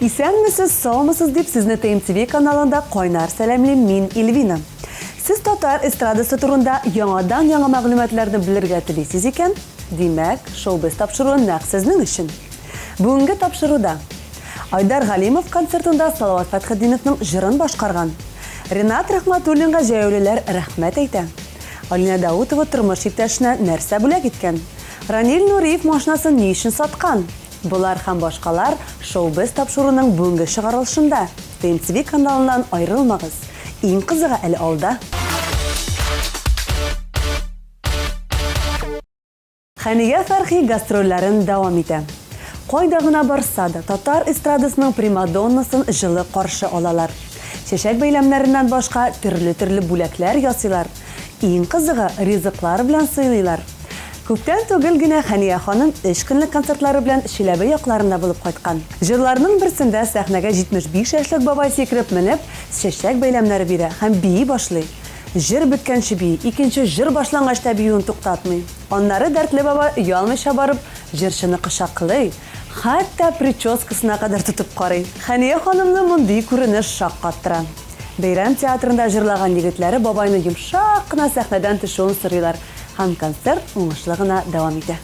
Исәнмесез, саумысыз дип сезне ТМТВ каналында кайнар сәламлим мин, Ильвина. Сез татар эстрадасы турында яңадан-яңа мәгълүматларны белергә телисез икән, димәк, Шоу-без тапшыруы нәкъ сезнең өчен. Бүгенге тапшыруда Айдар Галимов концертында Салават Фәтхетдиновның җырын башкарган. Ренат Рәхмәтуллинга җәяүлеләр рәхмәт әйтә. Алинә Даутова тормыш иптәшенә нәрсә бүләк иткән? Ранил Нуриев машинасын ни өчен саткан? Болар һәм башкалар Шоу-без тапшыруының бүгенге чыгарылышында. ТМТV каналыннан аерылмагыз. Иң кызыгы әле алда. Хәния Фәрхи гастрольләрен дәвам итә. Кайда гына барса да, татар эстрадасының примадоннасын җылы каршы алалар. Чәчәк бәйләмнәреннән башка төрле-төрле бүләкләр ясыйлар. Иң кызыгы, ризыклар белән сыйлыйлар. Күптән түгел генә Хәния ханым өч көнлек концертлары белән Чиләбе якларында булып кайткан. Җырларның берсендә сәхнәгә 75 яшьлек бабай сикереп менеп, чәчәк бәйләмнәре бирә һәм бии башлый. Җыр беткәнче бии, икенче җыр башлангач та биюен туктатмый. Аннары дәртле бабай оялмыйча барып, җырчыны кочаклый, хәтта прическасына кадәр тотып карый. Хәния ханымны мондый күренеш шаккаттыра. Бәйрәм театрында җырлаган егетләре бабайны йомшак кына сәхнәдән төшүен сорыйлар һәм концерт уңышлы гына дәвам итә.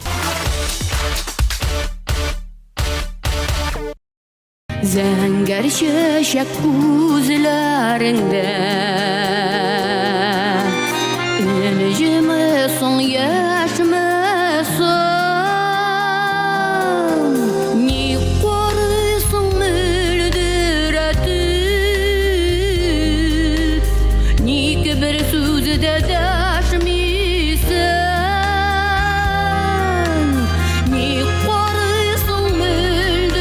Зәңгәр чәчәк күзләреңдә Энҗеме соң яшьме соң Ник карыйсың мөлдерәтеп Ник бер сүз дә дәшмисең Ник карыйсың мөлдерәтеп,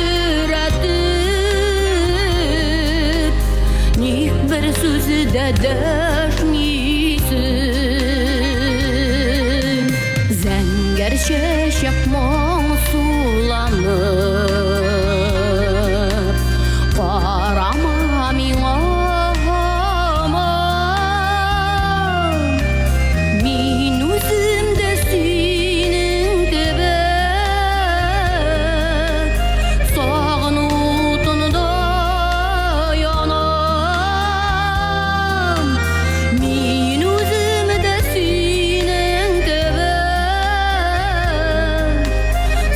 Ник бер сүз дә дәшмисең? Зәңгәр чәчәк моңсуланып, Карама миңа һаман. Мин үзем дә синең кебек Сагыну утында янам. Мин үзем дә синең кебек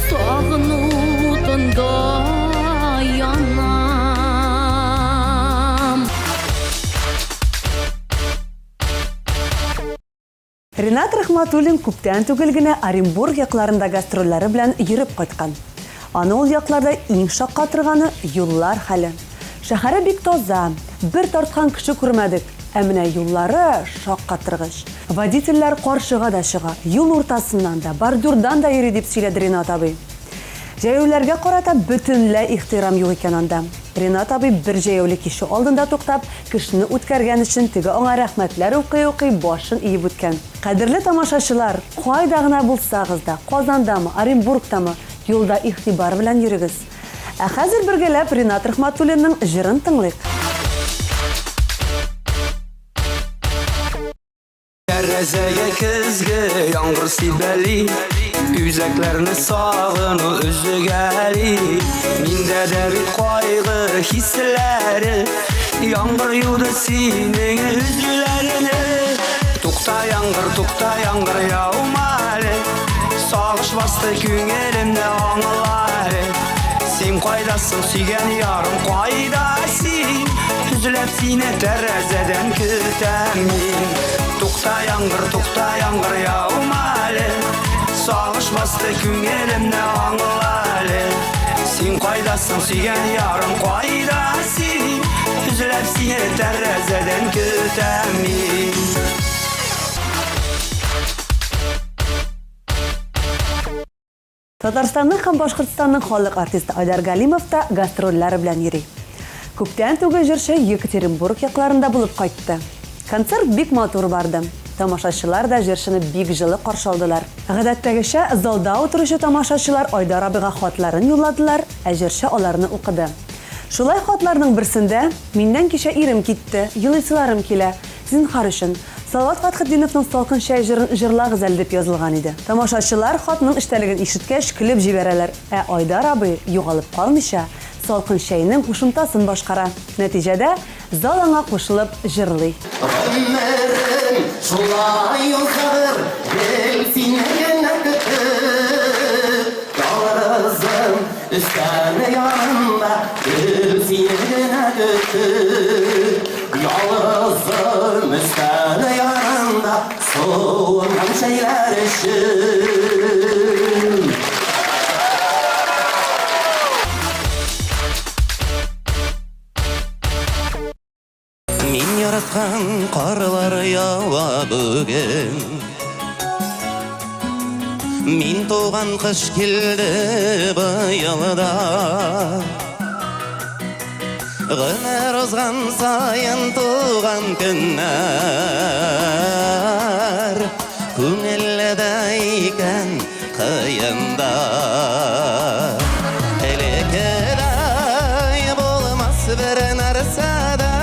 Сагыну утында янам. Ренат Рәхмәтуллин күптән түгел генә Оренбург якларында гастрольләре белән йөреп кайткан. Аны ул якларда иң шаккатырганы, юллар хәле. Шәһәре бик таза, бер тарткан кеше күрмәдек, ә менә юллары шаккатыргыч. Водительләр каршыга да чыга, юл уртасыннан да, бордюрдан да йөри, дип сөйләде Ренат абый. Җәяүлеләргә карата бөтенләй ихтирам юк икән анда. Ренат абый бер җәяүле кеше алдында туктап, кешене үткәргән өчен теге аңа рәхмәтләр укый-укый башын иеп үткән. Кадерле тамашачылар, кайда гына булсагыз да, Казандамы, Оренбургтамы, юлда игътибар белән йөрегез. Ә хәзер бергәләп Ренат Рәхмәтуллинның җырын тыңлыйк. Тәрәзәгә көзге яңгыр сибәли, Үзәкләрне сагыну өзгәли. Миндә дә бит кайгы хисләре, Яңгыр юды синең үзләрне. Тукта, яңгыр, тукта, яңгыр, яума әле, Сагыш басты күңелемне, аңла әле. Син кайдасың, сөйгән ярым, кайда син? Өзләп сине тәрәзәдән көтәм мин. Тукта, яңгыр, тукта, яңгыр, яума әле. Сагыш басты күңелемне, аңла әле. Син кайдасың, сөйгән ярым, кайда син? Өзләп сине тәрәзәдән көтәм мин. Татарстанның һәм Башкортстанның халык артисты Айдар Галимов та гастрольләре белән йөри. Күптән түгел җырчы Екатеринбург якларында булып кайтты. Концерт бик матур барды. Тамашачылар да җырчыны бик җылы каршы алдылар. Гадәттәгечә, залда утыручы тамашачылар Айдар абыйга хатларын юлладылар, ә җырчы аларны укыды. Шулай хатларның берсендә, Миннән кичә ирем китте, елыйсыларым килә. Зинһар өчен. Салават Фәтхетдиновның Салкын чәй җырын җырлагыз әле дип язылган иде. Тамашачылар хатның эчтәлеген ишеткәч, көлеп җибәрәләр. Ә Айдар абый, югалып калмыйча, Салкын чәйнең кушымтасын башкара. Нәтиҗәдә, зал аңа кушылып җырлый. Гомерем шулай уздыр, гел сине генә көтеп. Ялгызым өстәл янында, гел сине генә көтеп. Ялгызым өстәл янында, суынган чәйләр эчеп. Мин яраткан карлар ява бүген. Мин туган кыш килде быел да. Гомер узган саен туган көннәр Күңелле дә икән кыенда. Элеккедәй булмас бер нәрсә дә.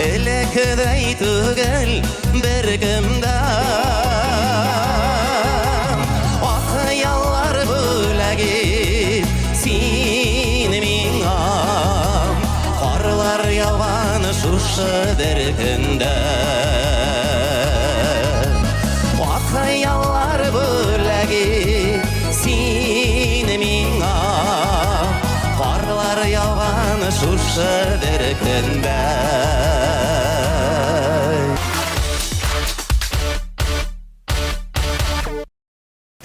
Элеккедәй түгел беркем дә. Ак хыяллар бүләк ит син миңа. Карлар яуган шушы бер көндә. Ак хыяллар бүләк ит син миңа. Карлар яуган шушы бер көндә.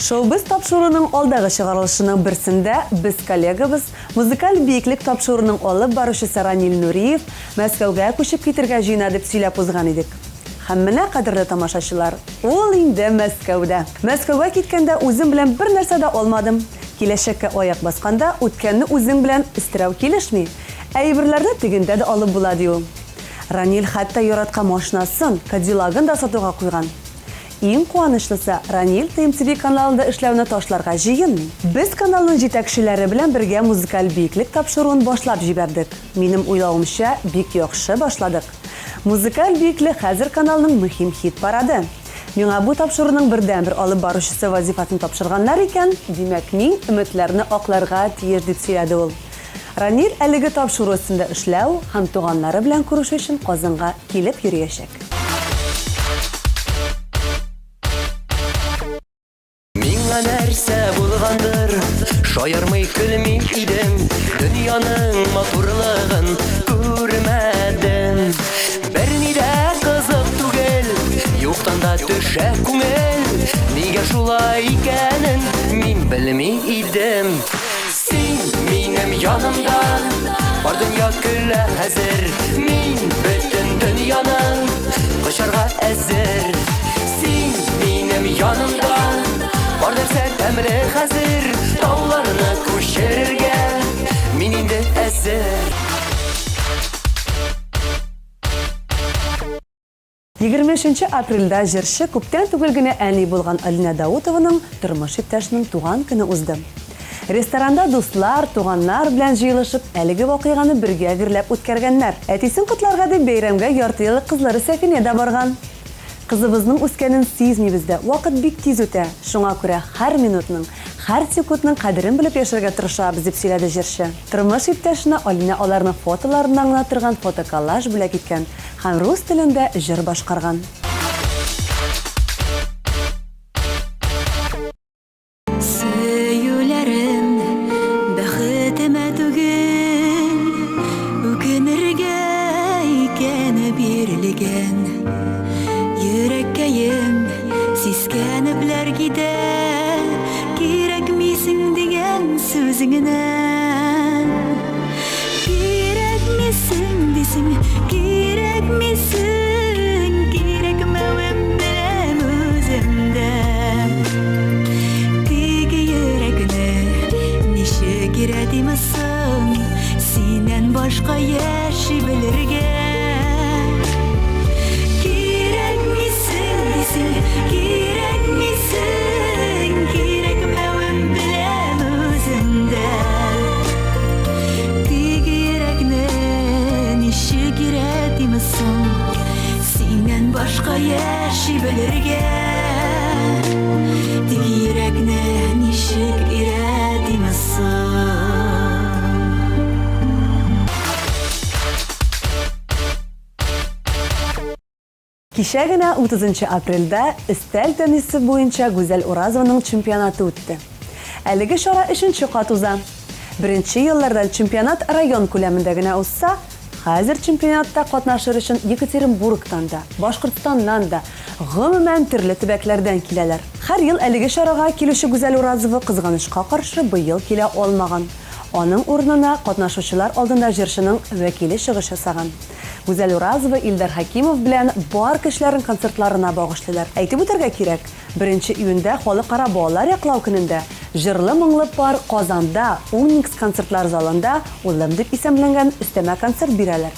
Шоу-биз тапшыруының алдагы чыгарылышының берсендә без коллегабыз, Музыкаль биеклек тапшыруының алып баручысы Ранил Нуриев Мәскәүгә күчеп китергә җыена дип сөйләп узган идек. Һәм менә, кадерле тамашачылар, ул инде Мәскәүдә. Мәскәүгә киткәндә үзем белән бер нәрсә дә алмадым. Киләчәккә аяк басканда, үткәнне үзең белән өстерәү килешми. Әйберләрне тегендә дә алып була, ди ул. Ранил хәтта яраткан машинасын, Кадиллагын да сатуга куйган. Иң куанычлысы, Ранил ТМТV каналында эшләүне ташларга җыенмый. Без каналның җитәкчеләре белән бергә Музыкаль биеклек тапшыруын башлап җибәрдек. Минем уйлавымча, бик яхшы башладык. Музыкаль биеклек хәзер каналның мөһим хит-парады. Миңа бу тапшыруның бердәнбер алып баручысы вазифасын тапшырганнар икән, димәк, мин өметләрне акларга тиеш, дип сөйләде ул. Ранил әлеге тапшыру өстендә эшләү һәм туганнары белән күрешү өчен Казанга килеп йөриячәк. Миңа нәрсә булгандыр, шаярмый көлми идем, дөньяның матурлыгын күрмәдем. Берни дә кызык түгел, юктан да төшә күңел, нигә шулай икәнен мин белми идем. Син минем янымда, бар дөнья көлә хәзер, мин бөтен дөньяны кочарга әзер. Син минем янымда, бар нәрсә тәмле хәзер, тауларны күчерергә мин инде әзер. 23 апрельдә җырчы, күптән түгел генә әни булган Алинә Даутованың тормыш иптәшенең туган көне узды. Ресторанда дуслар, туганнар белән җыелышып, әлеге вакыйганы бергә гөрләп үткәргәннәр. Әтисен котларга дип бәйрәмгә ярты еллык кызлары Сәфинә дә барган. Кызыбызның үскәнен сизмибез дә, вакыт бик тиз үтә, шуңа күрә һәр минутның, һәр секундның кадерен белеп яшәргә тырышабыз, дип сөйләде җырчы. Тормыш иптәшенә Алинә аларның фотоларыннан гына торган фотоколлаж бүләк иткән. Һәм рус телендә җыр башкарган. Сөюләрем бәхетемә түгел, Үкенергә икән бирелгән. Йөрәккәем сискәнепләр китә, Кирәкмисең дигән сүзеңнән. Кирәкмисең дисең, кирәкмисең, Кирәкмәвен беләм үзем дә. Тик йөрәкне ничек өйрәтим соң, Синнән башка яши белергә? Кирәкмисең дисең, кирәкмисең, Кирәкмәвен беләм үзем дә. Тик йөрәкне ничек өйрәтим соң? белергә. Тик йөрәкне ничек өйрәтим соң? Кичә генә 30 нчы апрельдә өстәл теннисы буенча Гүзәл Уразованың чемпионаты үтте. Әлеге чара өченче кат уза. Беренче елларда чемпионат район күләмендә генә узса, хәзер чемпионатта катнашыр өчен Екатеринбургтан да, Башкортстаннан да, гомумән, төрле төбәкләрдән киләләр. Һәр ел әлеге чарага килүче Гүзәл Уразова, кызганычка каршы, быел килә алмаган. Аның урынына катнашучылар алдында җырчының вәкиле чыгыш ясаган. Гүзәл Уразова Илдар Хәкимов белән бар көчләрен концертларына багышлыйлар. Әйтеп үтәргә кирәк, беренче июньдә Халыкара балалар яклау көнендә җырлы-моңлы пар Казанда Уникс концертлар залында Улым дип исемләнгән өстәмә концерт бирәләр.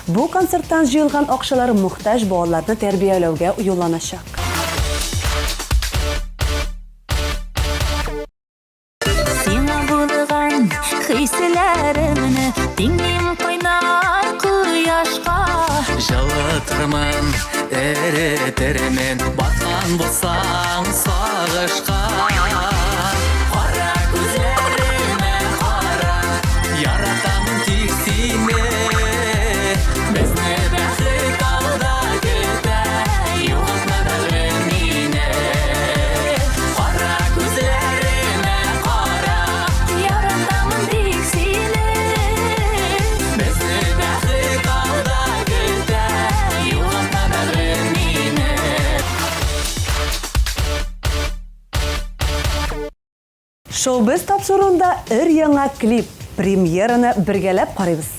Бу концерттан җыелган акчалар мохтаҗ балаларны тәрбияләүгә юлланачак. Сиңа булган хисләремне тиңлим кайнар кояшка. Җылытырмын, эретермен, баткан булсаң сагышка. Кара күзләремә кара, яратамын тик сине. Безне бәхет алда көтә, югалтма бәгърем мине. Кара күзләремә кара, яратамын тик сине. Безне бәхет алда көтә, югалтма бәгърем мине. Шоу-біз тапшыруында өр-яңа клип, премьераны бергәләп карыйбыз.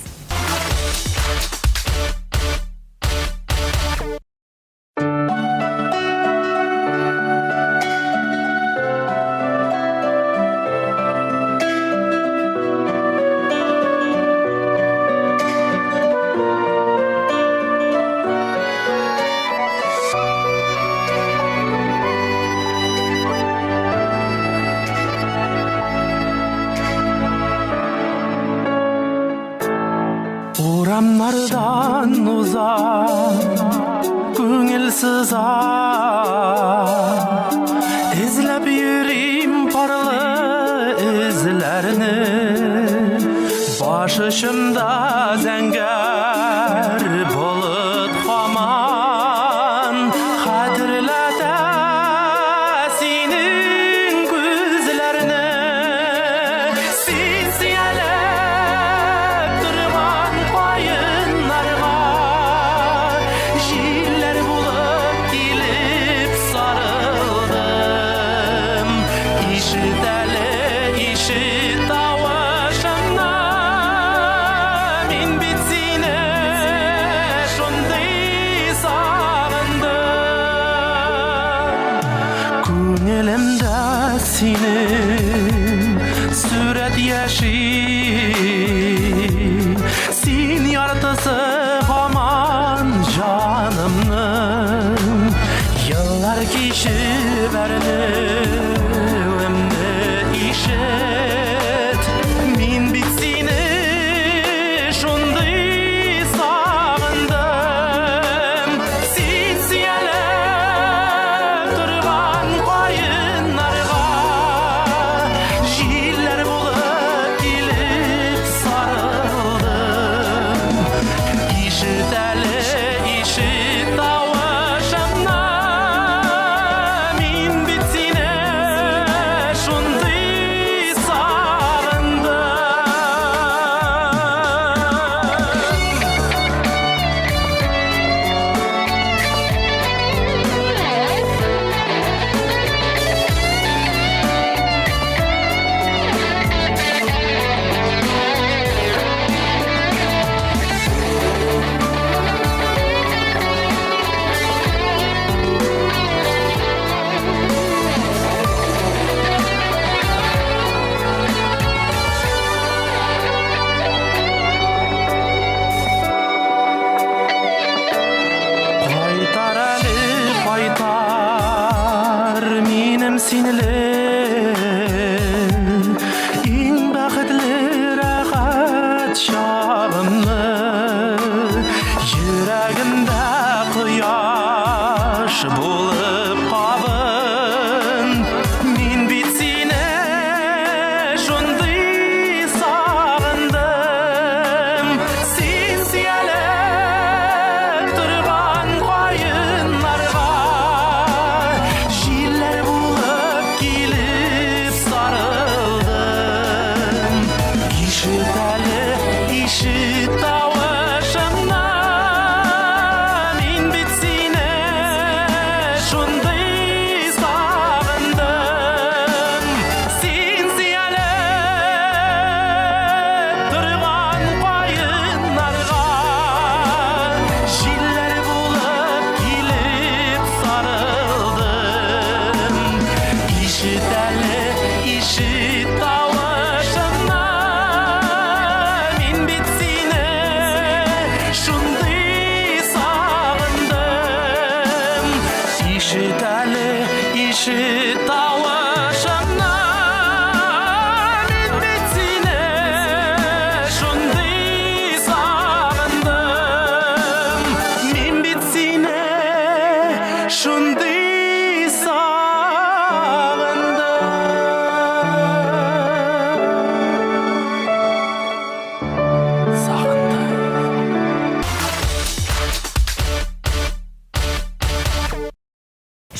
Урамнардан уза күңел сыза Эзләп йөрим парлы эзләрне Баш очымда зәңгәр болыт һаман Хәтерләтә синең күзләрне Син сөялеп торган каеннарга Җилләр булып килеп сарылдым. Ишет әле, ишет тавышымны, мин бит сине шундый сагындым. Күңелемдә синең сурәт яши, Син яртысы һаман җанымның. Еллар кичеп әрнүемне ишет, Мин бит сине шундый сагындым. Син сөялеп торган каеннарга Җилләр булып килеп сарылдым. Ишет әле, ишет тавышымны, мин бит сине шундый сагындым. Кайтар әле, кайтар минем синле Иң бәхетле рәхәт чагымны Йөрәгемдә кояш булып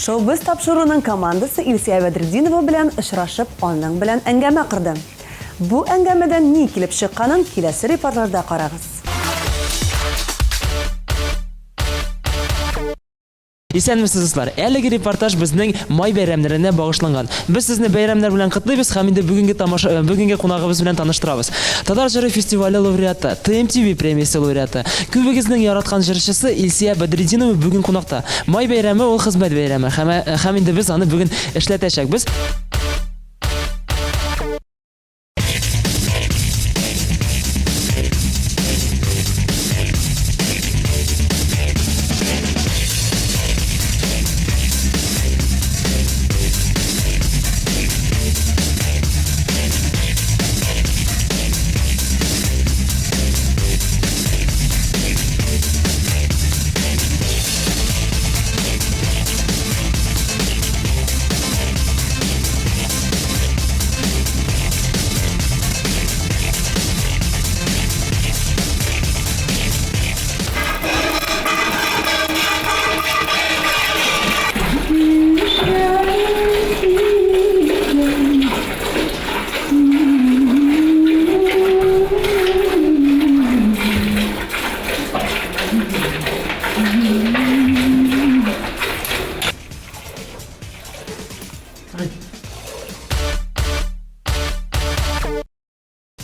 Шоу-биз тапшыруының командасы Илсөя Бәдретдинова белән очрашып, аның белән әңгәмә корды. Бу әңгәмәдән ни килеп чыкканын киләсе репортажда карагыз. Исәнмесез, дуслар! Әлеге репортаж безнең май бәйрәмнәренә багышланган. Без сезне бәйрәмнәр белән котлыйбыз һәм инде бүгенге тамаша, э, бүгенге кунагыбыз белән таныштырабыз. Татар җыры фестивале лауреаты, ТМТВ премиясе лауреаты, күбегезнең яраткан җырчысы Илсия Бәдретдинова бүген кунакта. Май бәйрәме ул хезмәт бәйрәме һәм, э, һәм инде без аны бүген эшләтәчәкбез.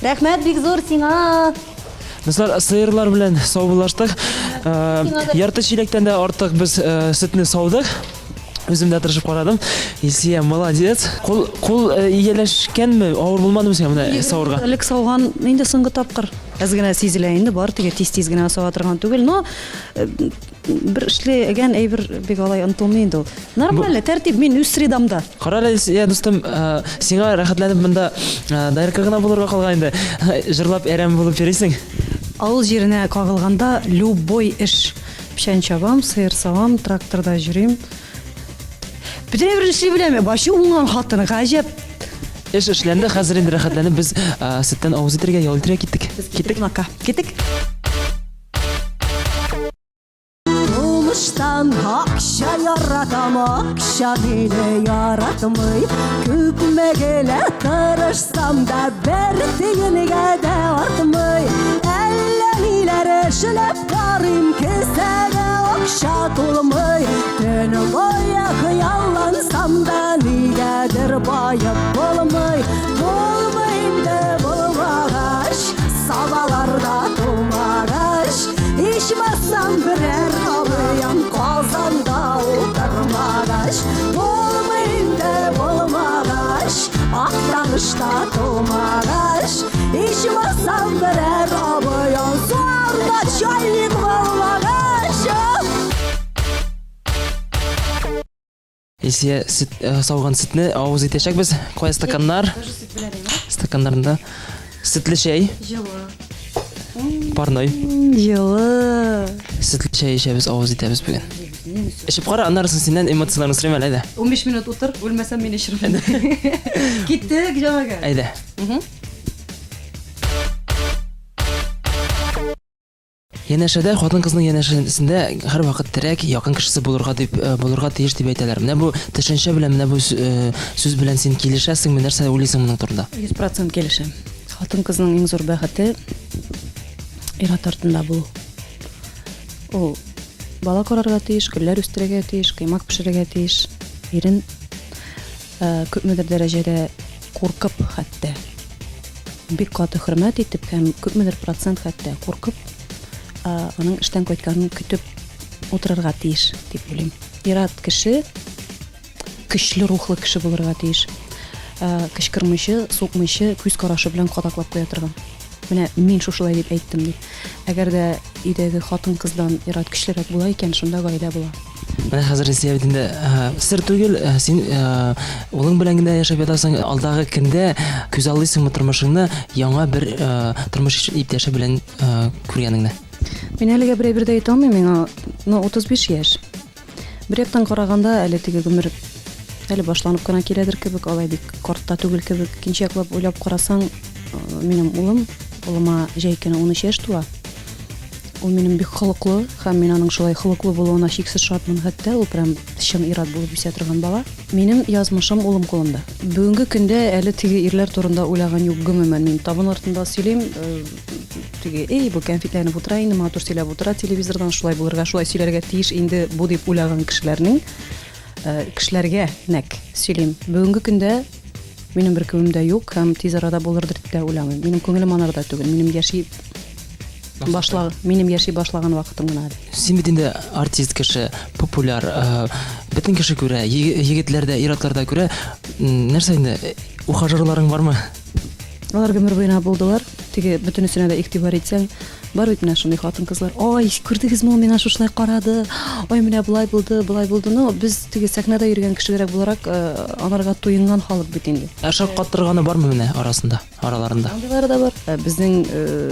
Рәхмәт бик зур сиңа. Дуслар, сыерлар белән саубуллаштык. Э, ярты чиләктән дә артык без э, сөтне саудык. Үзем дә тырышып карадым. Илсия, молодец. Кул кул э, ияләшкәнме? Авыр булмадымы сиңа менә савырга? Элек сауган инде соңгы тапкыр. Әз генә сизелә инде, бар теге тиз-тиз генә сава торган түгел, но бер эшләгән әйбер бик алай онытылмый инде ул. Нормально, тәртип, мин үз средамда. Кара әле, я дустым, э, сиңа рәхәтләнеп монда э, доярка гына булырга калган инде. Җырлап әрәм булып йөрисең. Авыл җиренә кагылганда любой эш. Печән чабам, сыер савам, тракторда йөрим. Бөтен әйберне эшли беләм. Вообще уңган хатын, гаҗәп. Эш эшләнде, хәзер инде рәхәтләнеп без э, сөттән авыз итәргә, ял итәргә киттек. Киттек. Кунакка. Киттек. Тумыштан акча яратам, акча мине яратмый. Күпме генә тырышсам да, бер тиенгә дә артмый. Әллә ниләр эшләп карыйм, кесәгә акча тулмый. Төн буе хыяллансам да, нигәдер баеп булмый. Булмый инде булмагач, Сабаларда тумагач, ичмасам берәр абыем Казанда утырмагач, булмый инде булмагач, Актанышта тумагач, ичмасам берәр абыем зур начальник булмагач. Илсия сөт, э, сауган сөтне авыз итәчәкбез. Кая стаканнар? Стаканнарында сөтле чәй. Җылы. Парной. Җылы. Сөтле чәй эчәбез, авыз итәбез бүген. Эчеп кара, аннары соң синнән эмоцияләрне сорыйм әле, әйдә. 15 минут утыр, үлмәсәм мин эчермен. Киттек, җәмәгать. Әйдә. Янәшәдә, хатын-кызның янәшәсендә һәрвакыт терәк, якын кешесе булырга дип э, булырга тиеш дип әйтәләр. Менә бу төшенчә белән, менә бу э, сүз белән син килешәсеңме, нәрсә уйлыйсың моның турында? 100% килешәм. Хатын-кызның иң зур бәхете ир-ат артында булу. Ул бала карарга тиеш, гөлләр үстерергә тиеш, коймак пешерергә тиеш. Ирен э, күпмедер дәрәҗәдә куркып хәтта бик каты хөрмәт итеп һәм күпмедер процент хәтта куркып, аның эштән кайтканын көтеп утырырга тиеш дип уйлыйм. Ир-ат кеше көчле рухлы кеше булырга тиеш. Кычкырмыйча, сукмыйча, күз карашы белән кадаклап куя торган. Менә мин шушылай дип әйттем дип. Әгәр дә өйдәге хатын-кыздан ир-ат көчлерәк була икән, шунда гаилә була. Менә хәзер Илсөя бит инде сер түгел, син улың белән генә яшәп ятасың. Алдагы көндә күзаллыйсыңмы тормышыңны яңа бер тормыш иптәше белән күргәнеңне? Мин әлегә бер әйбер дә әйтә алмыйм, миңа ну 35 яшь. Бер яктан караганда, әле теге гомер әле башланып кына киләдер кебек, алай бик карт та түгел кебек. Икенче яклап уйлап карасаң, минем улым, улыма җәй көне 13 яшь тула. Ул минем бик холыклы һәм мин аның шулай холыклы булуына чиксез шатмын хәтта. Ул прям чын ир-ат булып үсә торган бала. Минем язмышым улым кулында. Бүгенге көндә әле теге ирләр турында уйлаган юк гомумән. Мин табын артында сөйлим, теге, эй, бу кәнфитләнеп утыра инде, матур сөйләп утыра телевизордан, шулай булырга, шулай сөйләргә тиеш инде бу дип уйлаган кешеләрнең, кешеләргә нәкъ сөйлим. Бүгенге көндә минем беркемем дә юк һәм тиз арада булырдыр дип тә уйламыйм. Минем күңелем анарда түгел. Минем яши башла, минем яши башлаган вакытым гына әле. Син бит инде артист кеше, популяр, бөтен кеше күрә, егетләр дә, ир-атлар да күрә. Нәрсә инде, ухажерларың бармы? Алар гомер буена булдылар. Теге бөтенесенә дә игътибар итсәң, бар бит менә шундый хатын-кызлар. Ай, күрдегезме, ул миңа шушылай карады. Ай, менә болай булды, болай булды. Ну, без теге сәхнәдә йөргән кешеләрәк буларак, анарга туенган халык бит инде. Ә шаккаттырганы бармы менә арасында, араларында? Андыйлары да бар. Безнең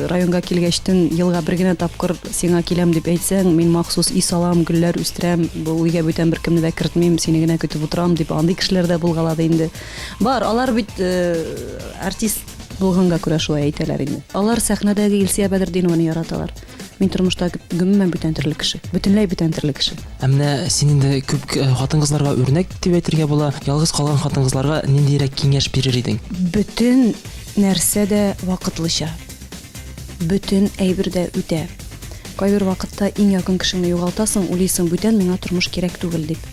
районга килгәчтен елга бер генә тапкыр сиңа киләм дип әйтсәң, мин махсус өй салам, гөлләр үстерәм, бу өйгә бүтән беркемне дә кертмим, сине генә көтеп утырам дип, андый кешеләр дә булгалады инде. Бар, алар бит артист булганга күрә шулай әйтәләр инде. Алар сәхнәдәге Илсөя Бәдретдинованы яраталар. Мин тормышта гомумән бүтән төрле кеше. Бөтенләй бүтән төрле кеше. Ә менә син инде күп хатын-кызларга үрнәк дип әйтергә була. Ялгыз калган хатын-кызларга ниндирәк киңәш бирер идең? Бөтен нәрсә дә вакытлыча. Бөтен әйбер дә үтә. Кайбер вакытта иң якын кешеңне югалтасың, уйлыйсың, бүтән миңа тормыш кирәк түгел дип.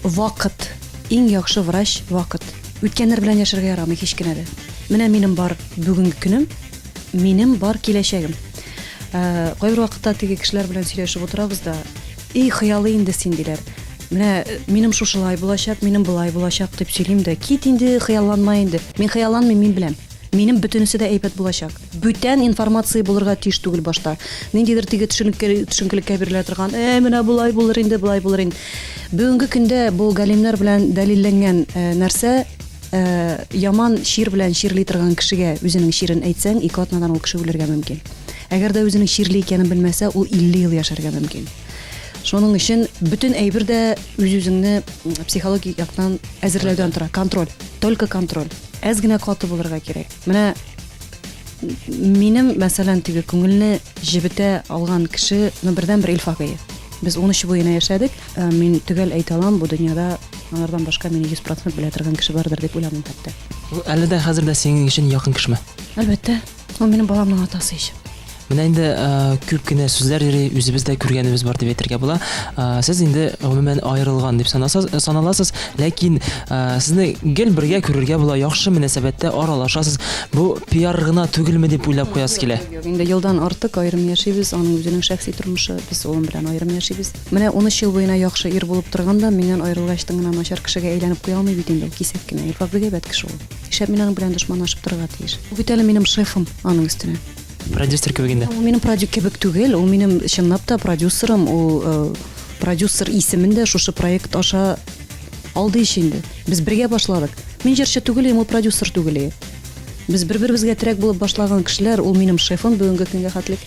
Вакыт. Иң яхшы врач, вакыт. Үткәннәр белән яшәргә ярамый һич кенә дә. Менә минем бар бүгенге көнем, минем бар киләчәгем. Ә, кайбер вакытта теге кешеләр белән сөйләшеп утырабыз да, и хыялый инде син диләр. Менә минем шушылай булачак, минем болай булачак дип сөйлим дә, кит инде, хыялланма инде. Мин хыялланмыйм, мин беләм. Минем бөтенесе дә әйбәт булачак. Бүтән информация булырга тиеш түгел башта. Ниндидер теге төшенкелеккә бирелә торган, э, менә болай булыр инде, болай булыр инде. Бүгенге көндә бу галимнәр белән дәлилләнгән э, нәрсә, э, яман чир белән чирли торган кешегә үзенең чирен әйтсәң, ике атнадан ул кеше үлергә мөмкин. Әгәр дә үзенең чирле икәнен белмәсә, ул 50 ел яшәргә мөмкин. Шуның өчен бөтен әйбер дә үз-үзеңне психологик яктан әзерләүдән тора. Контроль. Только контроль. Әз генә каты булырга кирәк. Менә минем, мәсәлән, теге күңелне җебетә алган кеше, ну, бердәнбер Илфак ие. Без 13 буена яшәдек. Э, мин төгәл әйтә алам, бу дөньяда аңардан башка мине 100% белә торган кеше бардыр дип уйламыйм хәтта. Ул әле дә хәзер дә синең өчен якын кешеме? Әлбәттә. Ул минем баламның атасы ич. Менә инде күп кенә сүзләр йөри, үзебез дә күргәнебез бар дип әйтергә була. Сез инде гомумән аерылган дип санасыз, саналасыз, ләкин сезне гел бергә күрергә була, яхшы мөнәсәбәттә аралашасыз. Бу пиар гына түгелме дип уйлап куясы килә. Юк, инде елдан артык аерым яшибез, аның үзенең шәхси тормышы, без улым белән аерым яшибез. Менә 13 ел буена яхшы ир булып торган да, миннән аерылгачтын гына начар кешегә әйләнеп куя алмый бит инде ул кисәк кенә. Илфак бик әйбәт кеше ул. Нишләп мин аның белән дошманлашып торырга тиеш? Ул бит әле минем шефым аның өстенә. Продюсер кебек инде. Ул минем продю кебек түгел, ул минем чынлап та продюсерым, ул э, продюсер исемен дә шушы проект аша алды ич инде. Без бергә башладык. Мин җырчы түгел идем, ул продюсер түгел иде. Без бер-беребезгә терәк булып башлаган кешеләр, ул минем шефым бүгенге көнгә хәтлек.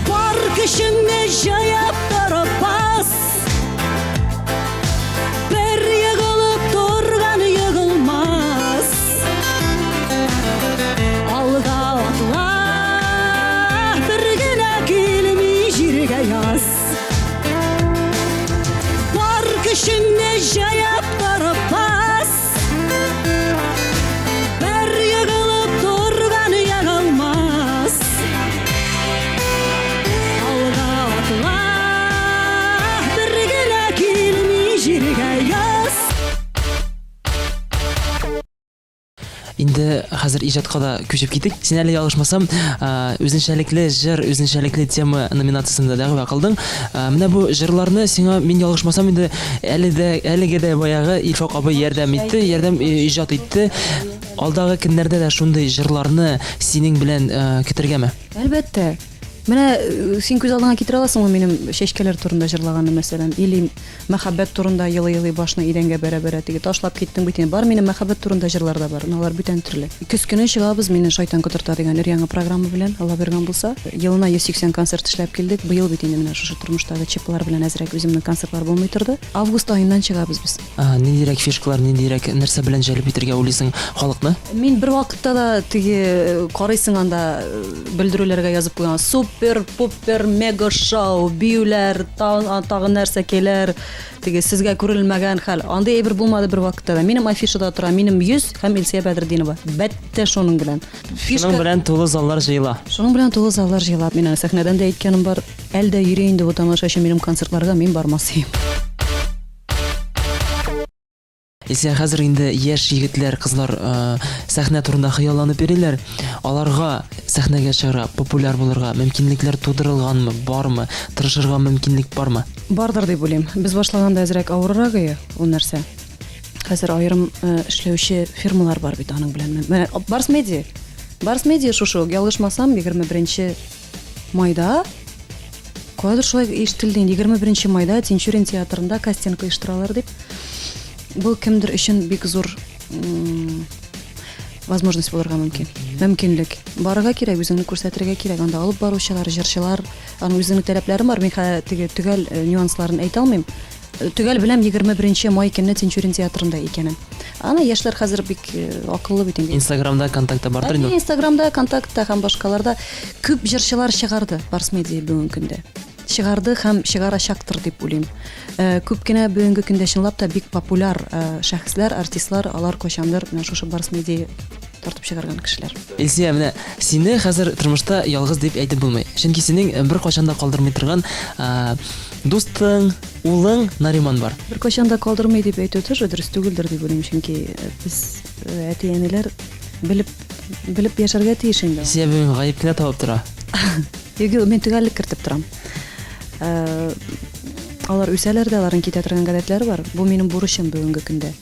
Бар көчеңне җыеп торып бас. Бер егылып торган егылмас. Алга атла, бер генә килми җиргә яз. Бар көчеңне җыеп торып бас. Бер егылып торган егылмас. Алга атла, бер генә килми җиргә яз. Инде хәзер иҗатка да күчеп китик. Син әле ялгышмасам, үзенчәлекле җыр, үзенчәлекле тема номинациясендә дәгъва кылдың. Менә бу җырларны сиңа мин ялгышмасам инде әле дә әлеге дә баягы Илфак абый ярдәм итте, ярдәм иҗат итте. Алдагы көннәрдә дә шундый җырларны синең белән көтергәме? Әлбәттә. Менә э, син күз алдыңа китерә аласыңмы минем чәчкәләр турында җырлаганны, мәсәлән, или мәхәббәт турында елый-елый башны идәнгә бәрә-бәрә теге ташлап киттең бит инде. Бар минем мәхәббәт турында җырлар да бар, но алар бүтән төрле. Көз көне чыгабыз мине Шайтан котырта дигән өр-яңа программа белән, Алла биргән булса. Елына 180 концерт эшләп килдек. Быел бит инде менә шушы тормыштагы ЧПлар белән әзрәк үземнең концертлар булмый торды. Август аеннан чыгабыз без. Ниндирәк фишкалар, ниндирәк нәрсә белән җәлеп итәргә уйлыйсың халыкны? Мин бервакытта да теге карыйсың анда белдерүләргә язып куйган супер пупер мега шоу биюләр тагын нәрсәкәйләр теге сезгә күрелмәгән хәл андый әйбер булмады бервакытта да минем афишада тора минем йөз һәм Илсөя Бәдретдинова бәттә шуның белән фишка шуның белән тулы заллар җыела шуның белән тулы заллар җыела мин аны сәхнәдән дә әйткәнем бар әле дә йөри инде бу тамашачы минем концертларга мин бармас идем. Илсөя, хәзер инде яшь егетләр, кызлар сәхнә турында хыялланып йөриләр. Аларга сәхнәгә чыгарга, популяр булырга мөмкинлекләр тудырылганмы, бармы? Тырышырга мөмкинлек бармы? Бардыр дип уйлыйм. Без башлаганда әзрәк авыррак ие ул нәрсә. Хәзер аерым эшләүче фирмалар бар бит аның белән. Менә Барс Медиа. Барс Медиа шушы ук, ялгышмасам, 21 майда каядыр шулай ишетелде инде, 21 майда Тинчурин театрында кастинг оештыралар дип. Бу кемдер өчен бик зур возможность булырга мөмкин. Мөмкинлек. Барырга кирәк, үзеңне күрсәтергә кирәк. Анда алып баручылар, җырчылар, аның үзенең таләпләре бар. Мин хәзер теге төгәл э, нюансларын әйтә алмыйм. Төгәл беләм, 21 май көнне Тинчурин театрында икәнен. Аны яшьләр хәзер бик э, акыллы бит инде. Инстаграмда, контактта бардыр инде. Инстаграмда, контактта һәм башкаларда күп җырчылар чыгарды Барс Медиа бүгенге көндә. Чыгарды һәм чыгарачактыр дип уйлыйм. Э, күп кенә бүгенге көндә чынлап та бик популяр э, шәхесләр, артистлар, алар кайчандыр менә шушы Барс Медиа тартып чыгарган кешеләр. Илсөя, менә сине хәзер тормышта ялгыз дип әйтеп булмый. Чөнки синең беркайчан да калдырмый торган Дустың, улың Нариман бар. Беркайчан да калдырмый дип әйтү тоже дөрес түгелдер дип уйлыйм, чөнки э, без э, әти-әниләр белеп белеп яшәргә тиеш инде. Сәбәбен гаеп кенә табып тора. Юк, юк, мин төгәллек кертеп торам. Э, алар үсәләр дә, аларның китә торган гадәтләре бар. Бу минем бурычым бүгенге көндә.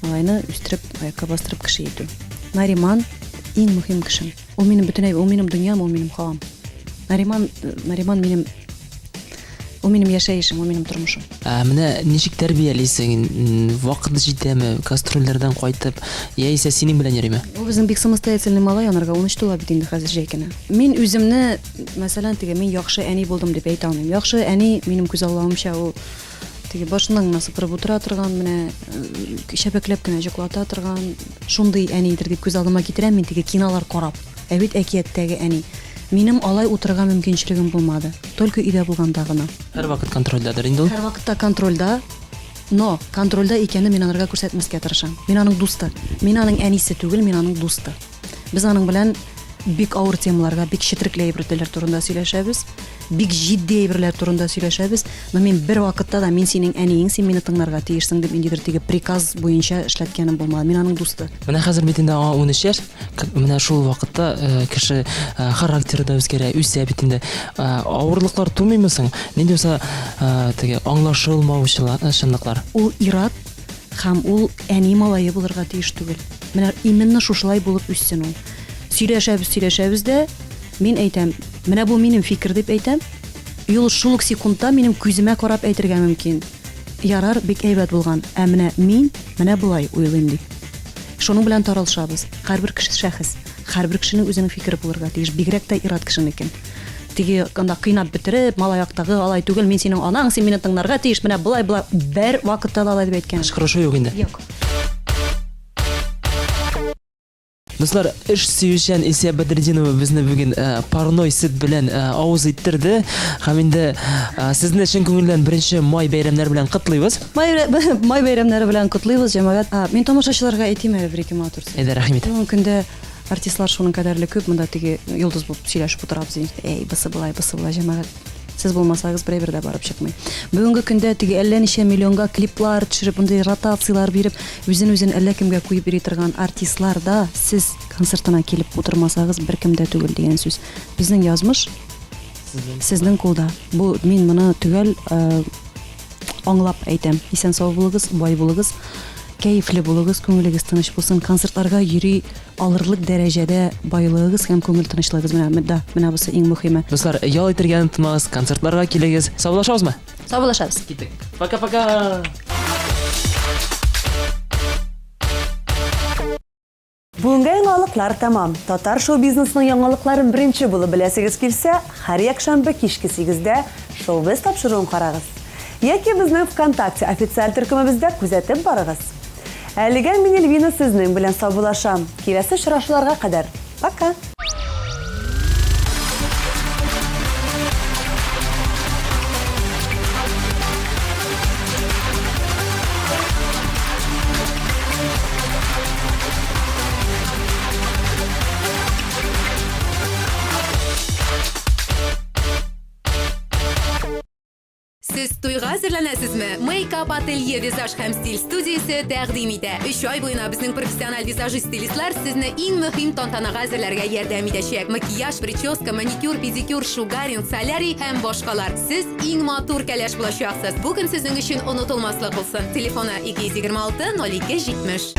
Малайны үстереп, аякка бастырып кеше итү. Нариман иң мөһим кешем. Ул минем бөтенләй, ул минем дөньям, ул минем һавам. Нариман, Нариман минем Ул минем яшәешем, ул минем тормышым. Ә менә ничек тәрбиялисең? Вакыт җитәме? Гастрольләрдән кайтып, яисә синең белән йөриме? Ул безнең бик самостоятельный малай, анарга 13 тула бит инде хәзер җәй көне. Мин үземне, мәсәлән, теге мин яхшы әни булдым дип әйтә алмыйм. Яхшы әни, минем күзаллавымча, ул теге башыннан гына сыпырып утыра торган, менә э, чәбәкләп кенә җоклата торган, шундый әнидер дип күз алдыма китерәм мин теге кинолар карап. Ә бит әкияттәге әни. Минем алай утырырга мөмкинчелегем булмады. Только өйдә булганда гына. Һәрвакыт контрольдәдер инде ул? Һәрвакытта контрольдә, но контрольдә икәнне мин анарга күрсәтмәскә тырышам. Мин аның дусты. Мин аның әнисе түгел, мин аның дусты. Без аның белән бик авыр темаларга, бик четерекле әйберләр турында сөйләшәбез, бик җитди әйберләр турында сөйләшәбез, но мин бервакытта да мин синең әниең, син мине тыңларга тиешсең дип ниндидер теге приказ буенча эшләткәнем булмады. Мин аның дусты. Менә хәзер бит инде аңа 13 яшь. Менә шул вакытта э, кеше э, характеры да үзгәрә, үсә бит инде. Э, авырлыклар тумыймы соң? Нинди булса теге аңлашылмаучылыклар. Ул ир-ат һәм ул әни малае булырга тиеш түгел. Менә именно шушылай булып үссен ул. Сөйләшәбез, сөйләшәбез дә, мин әйтәм, менә бу минем фикер дип әйтәм. И ул шул ук секундта минем күземә карап әйтергә мөмкин. Ярар, бик әйбәт булган, ә менә мин менә болай уйлыйм дип. Шуның белән таралышабыз. Һәрбер кеше шәхес. Һәрбер кешенең үзенең фикере булырга тиеш, бигрәк тә ир-ат кешенекен. Теге анда кыйнап бетереп, малай актагы, алай түгел, мин синең анаң, син мине тыңларга тиеш, менә болай, болай. Бер вакытта да алай дип әйткәнем. Кычкырышу юк инде. Юк. Дуслар, эш сөючән Илсөя Бәдретдинова безне бүген э, парной сөт белән э, авыз иттерде. Һәм инде э, сезне чын күңелдән беренче май бәйрәмнәре белән котлыйбыз. Май, май бәйрәмнәре белән котлыйбыз, җәмәгать. А, мин тамашачыларга әйтим әле бер-ике матур сүз. Әйдә, рәхим ит. Бүгенге көндә артистлар шуның кадәрле күп, монда теге йолдыз булып сөйләшеп утырабыз инде. Әй, бысы болай, бысы болай, җәмәгать. Сез булмасагыз, бер әйбер дә барып чыкмый. Бүгенге көндә теге әллә ничә миллионга клиплар төшереп, мондый ротацияләр биреп, үзен-үзен әллә кемгә куеп йөри торган артистлар да сез концертына килеп утырмасагыз, беркем дә түгел дигән сүз. Безнең язмыш сезнең кулда. Бу мин моны төгәл э, аңлап әйтәм. Исән-сау булыгыз, бай булыгыз. Кәефле булыгыз, күңелегез тыныч булсын, концертларга йөри алырлык дәрәҗәдә байлыгыгыз һәм күңел тынычлыгыгыз менә, да, менә бусы иң мөһиме. Дуслар, ял итәргә онытмагыз, концертларга килегез. Саубуллашабызмы? Саубуллашабыз. Киттек. Пока-пока! Бүгенгә яңалыклар тәмам. Татар шоу-бизнесының яңалыкларын беренче булып беләсегез килсә, һәр якшәмбе кичке сигездә Шоу-без тапшыруын карагыз. Яки безнең ВКонтакте официаль төркемебездә күзәтеп барыгыз. Әлегә мин Эльвина сезнең белән саубуллашам. Киләсе очрашуларга кадәр. Пока! Сез туйга әзерләнәсезме? Мейкап ателье визаж һәм стиль студиясе тәкъдим итә. Өч ай буена безнең профессиональ визажист-стилистлар сезне иң мөһим тантанага әзерләргә ярдәм итәчәк. Макияж, прическа, маникюр, педикюр, шугаринг, солярий һәм башкалар. Сез иң матур кәләш булачаксыз. Бу көн сезнең өчен онытылмаслык булсын. Телефоны 226 02 70.